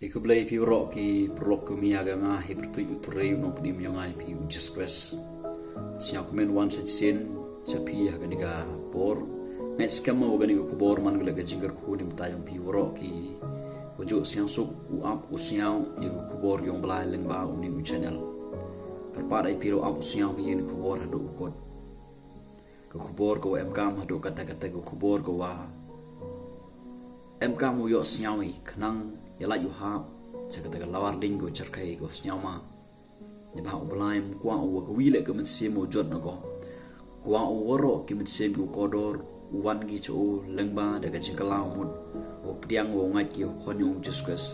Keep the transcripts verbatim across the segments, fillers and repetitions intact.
Ïa khublei phi waroh ki paralok, kum ïa nga hi pyrtuit u trei u nongpynim ïa nga ïa phi u Jisu Khrist. Sngewkmen wan sa shisien sha phi ha kane ka por. Ngeit skhem ma wa kane ka khubor man ka leh ka jingkyrkhu ne mynta ïa phi waroh ki wa ju sngewsuk u ap u sngew ïa ka khubor yong Blai lyngba une u channel. Kyrpad ai phi ruh ap u sngew phi ïa ka khubor haduh u kut. Ka khubor ka wa em kam haduh katta katta, ka khubor ka wa em kam u ïoh sngew hi khnang ïa lait u hap sha kata ka lawar ding ka wa cherkhei ka wa sngew ma. Neibhah u Blai um kwah u wa ka wi leh ka mynsiem u jot na ko. Kwah u waroh ki mynsiem ki u kordor u wan ki cha u lyngba da ka jingkylla u mut, u pdiang u ngait ki u khon ïa u Jisu Khrist,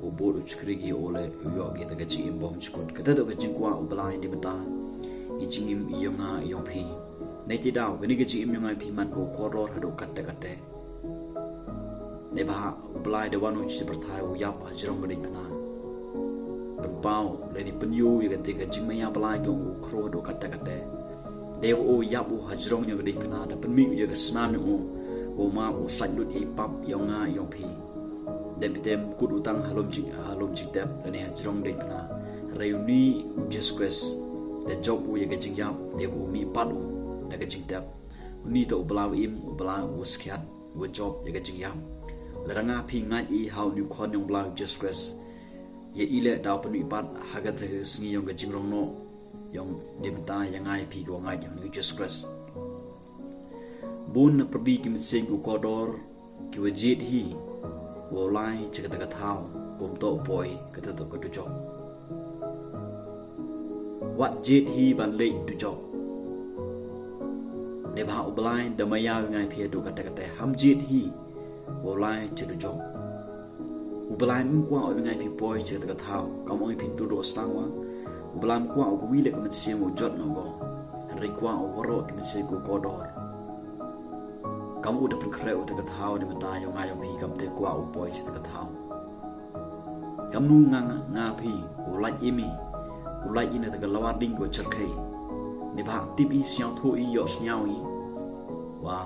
u bud u chukri ki u leh u ïoh ki da ka jingim bymjukut. Kata da ka jingkwah u Blai ne mynta i jingim i yong nga i yong phi. Nei ti daw kane ka jingim yong nga i phi man ka u kordor haduh katta katta. Neibhah u Blai da wan u chi pyrthai u ïap ha jrong ka ding phna. Pynpaw lane pynïu ïa kata ka jingmaïa Blai ka u khro haduh katta katta. Dei u ïap u ha jrong ïa ka ding phna da pynmih ïa ka snam ïa u. U ma u sait lut i pap yong nga yong phi. Dei phi tem kut u tang ha lum jing ha lum jingtep lane ha jrong ding phna. Hynrei uni u Jisu Khrist da jop u ïa ka jingïap, dei u mih pat u na ka jingtep. Uni ta u Blai u im, u Blai u skhiat, u jop ïa ka jingïap. Lada nga phi ngait i ha uni u khon yong Blai u Jisu Khrist. Ïa i leh da u pynmih pat ha kata ka sngi yong ka jingrong noh yong ne mynta ïa nga ïa phi ka wa ngait yong uni u Jisu Khrist. Bun na pyrdi ki mynsiem ki u kordor ki wa jied hi wa u lai cha kata ka thaw, kumto u poi kata to ka dujok. Wat jied hi ban leit dujok. Neibhah u Blai da maïa u ngai phi haduh katta katta, ham jied hi wa u lai cha dujok. U Blai um kwah u ngai phi poi cha kata ka thaw, kam ong phi tu do stang wa. U Blai um kwah u ka wi leh ka mynsiem u jot na ko. Hynrei kwah u waroh ki mynsiem ki u kordor. Kam u da pynkhreh u ta ka thaw ne mynta yong nga yong phi, kam te kwah u poi cha ta ka thaw. Kamnu nga nga phi u lait i mi, u lait i na ta ka lawar ding ko cherkhei. Neibhah tip i, sngewthuh i, ïoh sngew i wa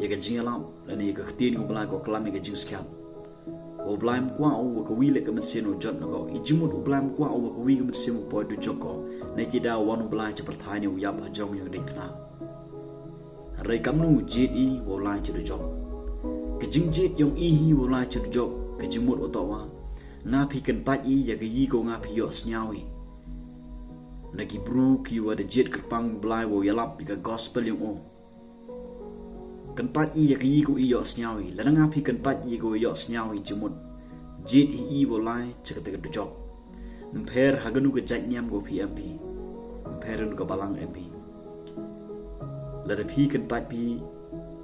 ïa ka jingïalap lane ïa ka ktien u Blai ko klam ïa ka jingskhiat. U Blai um kwah u wa ka wi leh ka mynsiem u jot na ko. I jingmut u Blai um kwah u wa ka wi ka mynsiem u poi dujok ko. Nei ti daw wan u Blai cha pyrthai ne u ïap ha jrong ïa ka ding phna. Hynrei kamnu jied i wa u lai cha dujok. Ka jingjied yong i hi wa u lai cha dujok ka jingmut u to wa nga phi kyntait i ïa ka yi ko nga phi ïoh sngew i na ki bru ki wa da jied kyrpang u Blai wa u ïalap ïa ka gospel yong u. Kyntait i ïa ka yi ko i ïoh sngew i. Lada nga phi kyntait i ko ïoh sngew i jingmut. Jied i i wa u lai cha kata ka dujok. Ym pher ha kanu ka jait niam ko phi em phi. Ym pher ha kanu ka balang em phi. Lada phi kyntait phi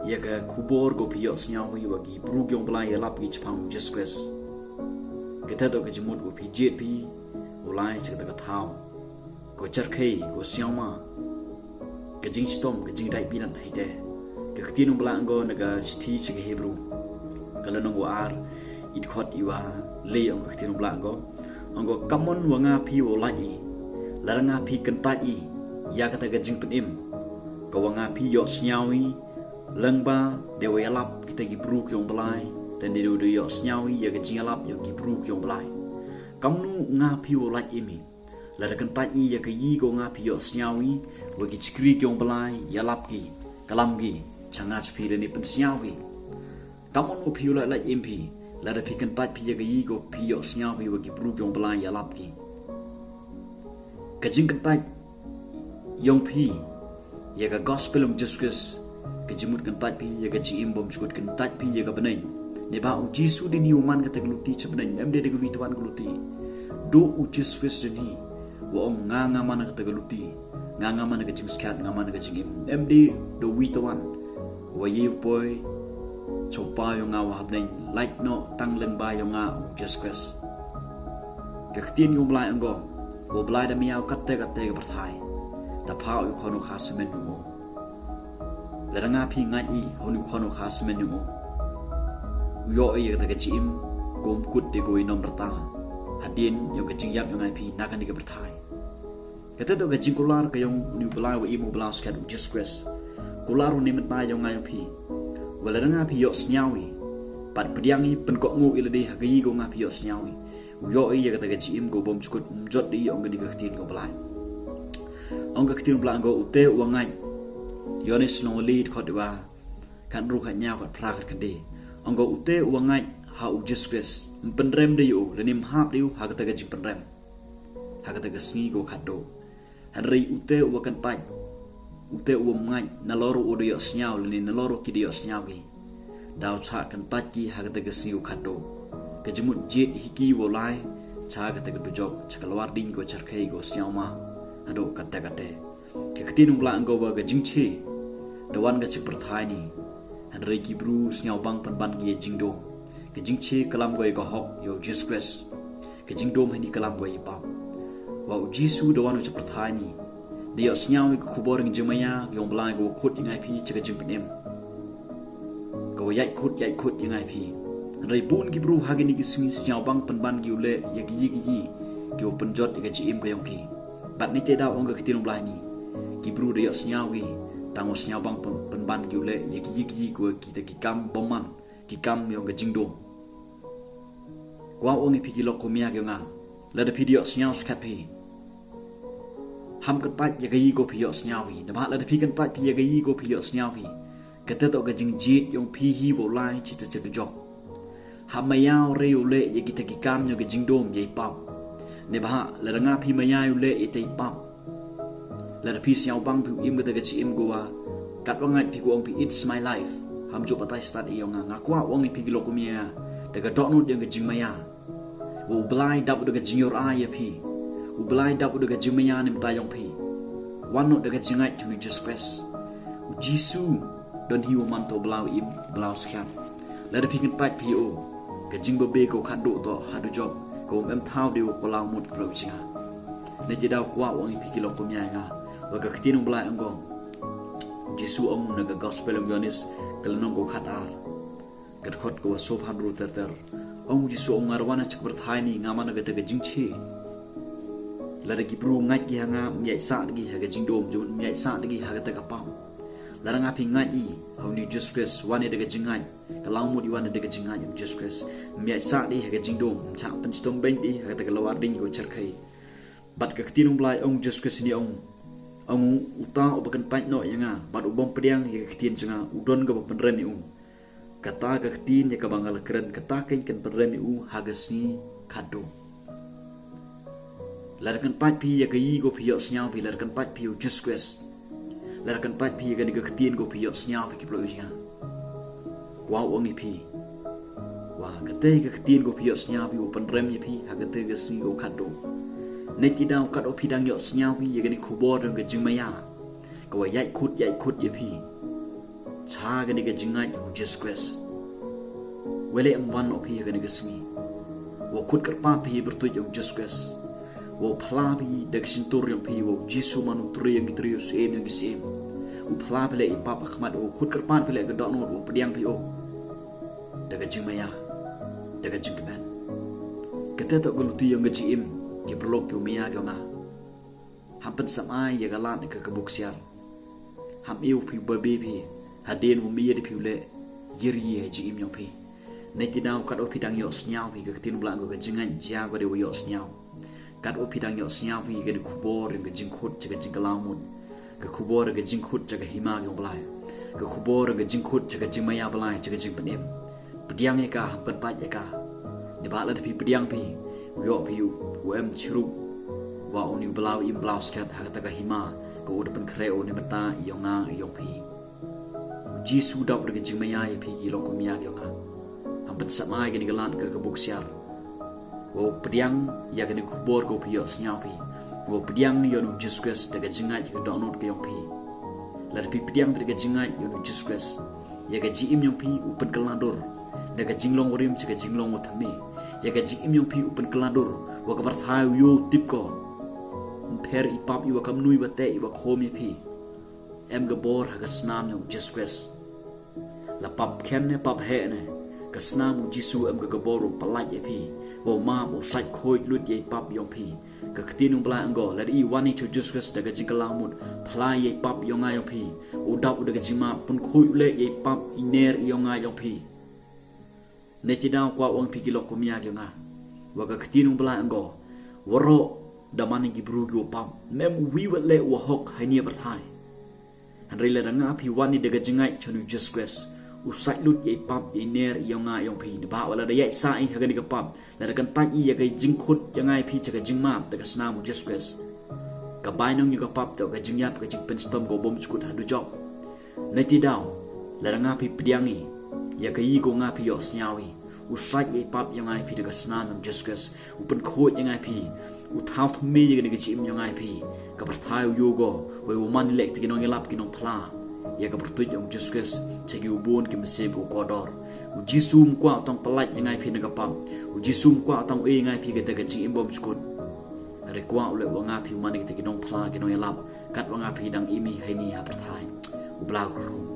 ïa ka khubor ko phi ïoh sngew i wa ki bru ki yong Blai ïalap ki chaphang u Jisu Khrist. Kata to ka jingmut ko phi jied phi wa u lai cha kata ka thaw. Ko cherkhei, ko sngew ma. Ka jingshitom, ka jingdait binat haite. Ka ktien u Blai ong ko na ka shithi cha ka Hebru. Ka lynnong wa ar, i dkhot i wa le ong ka ktien u Blai ong ko. Ong ko kamon wa nga phi wa u lait i. Lada nga phi kyntait i ïa kata ka jingpynim. Ka wa nga phi ïoh sngew i lyngba de wa ïalap kita ki bru ki yong Blai. Lane de wa ïoh sngew i ïa ka jingïalap yong ki bru ki yong Blai. Kamnu nga phi wa u lait i mi. Lada kyntait i ïa ka yi ko nga phi ïoh sngew i wa ki chikri ki yong Blai ïalap ki, klam ki cha nga cha phi lane pynsngew ki. Kamon wa phi u lait lait im phi. Lada phi kyntait phi ïa ka yi ko phi ïoh sngew phi wa ki bru ki yong Blai ïalap ki. Ka jingkyntait yong phi ïa ka gospel yong Jisu Khrist. Ka jingmut kyntait phi ïa ka jingim bymjukut, kyntait phi ïa ka bneng. Neibhah u Jisu dei ni u man kata ka luti cha bneng, em dei da ka wi twan ka luti. Do u Jisu Khrist dei ni wa ong nga nga man kata ka luti, nga nga man ka jingskhiat, nga man ka jingim. Em dei da u wi twan wa ye u poi cha u Pa yong nga wa ha bneng, lait noh tang lyngba yong nga u Jisu Khrist. Ka ktien yong Blai ong ko, wa Blai da maïa u katte katte ka pyrthai, da pha u khon u kha samen yong u. Lada nga phi ngait i ha u khon u kha samen yong u, u ïoh i ïa kata ka jingim kum kut de ko i nom rta hadien yong ka jingïap yong nga i phi na kane ka pyrthai. Kata to ka jingkular ka yong u Blai wa im u Blai skhem u Jisu Khrist. Kular u ne mynta yong nga yong phi. Wa lada nga phi ïoh sngew i Pat pdiang i, pynkohnguh i lade ha ka ïing ko nga phi ïohsngew i. U ïoh i ïa kata ka jingim ko bym jukut, um jot i ong kane ka ktien ko Blai. Ong ka ktien Blai ko, ute u wa ngait. Ïoannis lynnong wa lai dkhot wa khatnru, khatñiaw, khatphra, khatkhyndai. Ong ko, ute u wa ngait ha u Jisu Khrist, ym pynrem de ïa u, lane ym hap de ïa u ha kata ka jingpynrem, ha kata ka sngi ko khatduh. Hynrei ute u wa kyntait, ute u wa ngait, nalor u da ïohsngew lane nalor ki da ïohsngew ki, daw chah kyntait ki ha kata ka sngi ko khatduh. Ka jingmut jied hi ki wow lai cha kata ka dujok, cha ka lwar ding ko cherkhei ko sngewma haduh katta katta. Ka ktien u Blai ong ko ba ka jingshai da wan ka cha pyrthai ni, hynrei ki bru sngewbang pynban ki ïa jingdum. Ka jingshai ka lam ko ïa ka hok ïa u Jisu Khrist. Ka jingdum hani ka lam ko ïa i pap. Wa u Jisu da wan u cha pyrthai ni, da ïohsngew ïa ka khubor ka jingmaïa yong u Blai ko wa khot ïa nga ïa phi cha ka jingpynim, ko wa ïaid khot ïaid khot ïa nga ïa phi. Hynrei bun ki bru ha kine ki sngi sngewbang pynban ki u leh ïa ki ïa ki ïa ki wa pynjot ïa ka jingim ka yong ki. Bad ngi te daw ong ka ktien u Blai ni, ki bru da ïohsngew ki, tang wa sngewbang pyn- pynban ki u leh ïa ki ïa ki ïa ki wa kita ki kam bymman, ki kam yong ka jingdum. Kwah ong ïa phi ki lok kumne ki yong nga, lada phi da ïohsngew skhem phi, ham kyntait ïa ka ïa ko phi ïohsngew phi. Namar lada phi kyntait phi ïa ka ïa ko phi ïohsngew phi, kata toh ka jingjied yong phi hi wow lai cha kata ka dujok. Ham maïa u rei u leh ïa kita ki kam yong ka jingdum ïa i pap. Neibhah lada nga phi maïa u leh ïa ita i pap, lada phi sngewbang phi u im kata ka jingim ko wa, katwa ngait phi ko ong phi, "It's my life." Ham ju batai stad ïa nga, nga kwah ong ïa phi ki lok kumne, da ka dohnud yong ka jingmaïa, wa u Blai dap da ka jingïoh ai ïa phi. U Blai dap da ka jingmaïa ne mynta yong phi. Wan noh da ka jingngait cha u Jisu Khrist. U Jisu don hi wa man to bla u im bla u skhem. Lada phi kyntait phi o, ka jingbabe ko khatduh toh ha dujok, ko ym em thaw de wa ko law mut ka pla u jingngait. Ngi te daw kwah ong ïa phi ki lok kumne ïa nga, wa ka ktien u Blai ong ko, u Jisu ong na ka gospel yong u Ïoannis, ka lynnong ko khatar, ka dkhot ko wa sawphew hynriew ter ter. Ong u Jisu ong, nga da wan cha ka pyrthai ni nga man kata ka jingshai. Lada ki bru ngait ki ha nga, ym ïaid sah de ki ha ka jingdum, jong ym ïaid sah de ki ha kata ka pap. Lada nga phi ngait i ha u Jisu Khrist, wan i da ka jingngait, ka law mut i wan i da ka jingngait u Jisu Khrist, ym ïaid sah de ha ka jingdum, ym chah pynshitom beiñ de ha kata ka lwar ding ko cherkhei. Bad ka ktien u Blai ong u Jisu Khrist ni ong, ong u, uta uba kyntait noh ïa nga bad u bym pdiang ïa ka ktien jong nga, u don kaba pynrem ïa u. Kata ka ktien ïa kaba nga la kren, kata kan pynrem ïa u ha ka sngi khatduh. Lada kyntait phi ïa ka ïa ko phi ïohsngew phi, lada kyntait phi ïa u Jisu Khrist, lada kyntait phi ïa kane ka ktien ko phi ïohsngew phi ki pla u jingngait, kwah ong ïa phi, wa kata ka ktien ko phi ïohsngew phi u pynrem ïa phi ha kata ka sngi ko khatduh. Ngi te daw katwa phi dang ïohsngew phi ïa kane ka khubor yong ka jingmaïa, ka wa ïaid khot ïaid khot ïa phi cha kane ka jingngait yong u Jisu Khrist. Wa leh ym wan noh phi ha kane ka sngi, wa khot kyrpad phi ïa i pyrtuid yong u Jisu Khrist, wa phla phi da ka shyntur yong phi wa u Jisu man u Trai yong ki trai, u Syiem yong ki syiem. U phla phi leh i pap ha khmat, wa khot kyrpad phi leh ka dohnud, wa pdiang phi o da ka jingmaïa, da ka jingkmen. Kata toh ka luti yong ka jingim, ki paralok ki wa maïa ki wa nga. Ham pynsamai ïa ka lad ka ka buk siar. Ham ïoh phi babe phi hadien wa mih ïa da phi u leh ïa ri ïa jingim yong phi. Ngi te daw katwa phi dang ïohsngew phi ka ktien u Blai ko, ka jingngait jia ko de wa ïohsngew. Katwa phi dang ïohsngew phi ka dei khubor yong ka jingkhot cha ka jingkylla mut, ka khubor ka jingkhot cha ka hima yong u Blai, ka khubor ka jingkhot cha ka jingmaïa Blai, cha ka jingpynim. Pdiang ïa ka, ham kyntait ïa ka. Neibhah lada phi pdiang phi, u ïoh phi u em chirup wa u ni u bla u im bla u skhem ha kata ka hima ka u da pynkhreh u ni mynta yong nga yong phi. U Jisu dap da ka jingmaïa ïa phi ki lok kumne ki yong nga. Ham pynsamai kane ka lad ka ka buk siar, wa pdiang ïa kane ka khubor ko phi ïohsngew phi, wa pdiang ïa u Jisu Khrist da ka jingngait ka dohnud ka yong phi. Lada phi pdiang phi da ka jingngait ïa u Jisu Khrist, ïa ka jingim yong phi u pynkylla dur na ka jinglong wa rim cha ka jinglong wa thymmai. Ïa ka jingim yong phi u pynkylla dur, wa ka pyrthai u ïoh tip ko. Ym pher i pap i wa kamnu i wa teh i wa khum ïa phi. Em ka bor ha ka snam yong u Jisu Khrist. La pap khein ne pap heh ne, ka snam u Jisu em ka ka bor u pyllait ïa phi, wa u map u sait khuid lut ïa i pap yong phi. Ka ktien u Blai ong ko, lada i wan i cha u Jisu Khrist da ka jingkylla mut, phla ïa i pap yong nga yong phi. U dap u da ka jingmap, pynkhuid u leh ïa i pap i ner yong nga yong phi. Neti daw kwah u ong phi ki lok kumia ki nga, wa ka ktien u Blei ong ko, waroh da man ki bru ki wa pap, mem wi wat leh wa hok ha ini i pyrthai. Hynrei lada nga phi wan i da ka jingngeit cha u Jisu Khrist, u said lut ya i pap, ya i ner yong nga yong phi, da ba wa lada ya i sa i ha kani ka pap, lada kan tat i ya ka jingkhot ya nga i phi cha ka jingmap da ka snam u Jisu Khrist, ka bainong ya ka pap, da ka jingyap ka jingpynstom ka bym jukut ha dujok. Neti daw, lada nga phi pdiang i ya ka i ko nga phi yoh sniaw i, u said ya i pap yong nga i phi da ka snam yong Jisu Khrist, u pynkhuid ya nga i phi, u thaw thymme ya kani ka jingim yong nga i phi. Ka pyrthai u yoh ko, wei u man i leh kita ki nongyalap ki nongphla ya ka pyrtuit yong Jisu Khrist cha ki u bun ki mynsiem ko kordor. U Jisu um kwah u tang pyllait ya nga i phi na ka pap. U Jisu um kwah u tang u e ya nga i phi kata ka jingim bym jukut. Hynrei kwah u leh wa nga phi u man i kita ki nongphla ki nongyalap, kat wa nga phi dang im i ha ini ha pyrthai. U Blei u kyrkhu.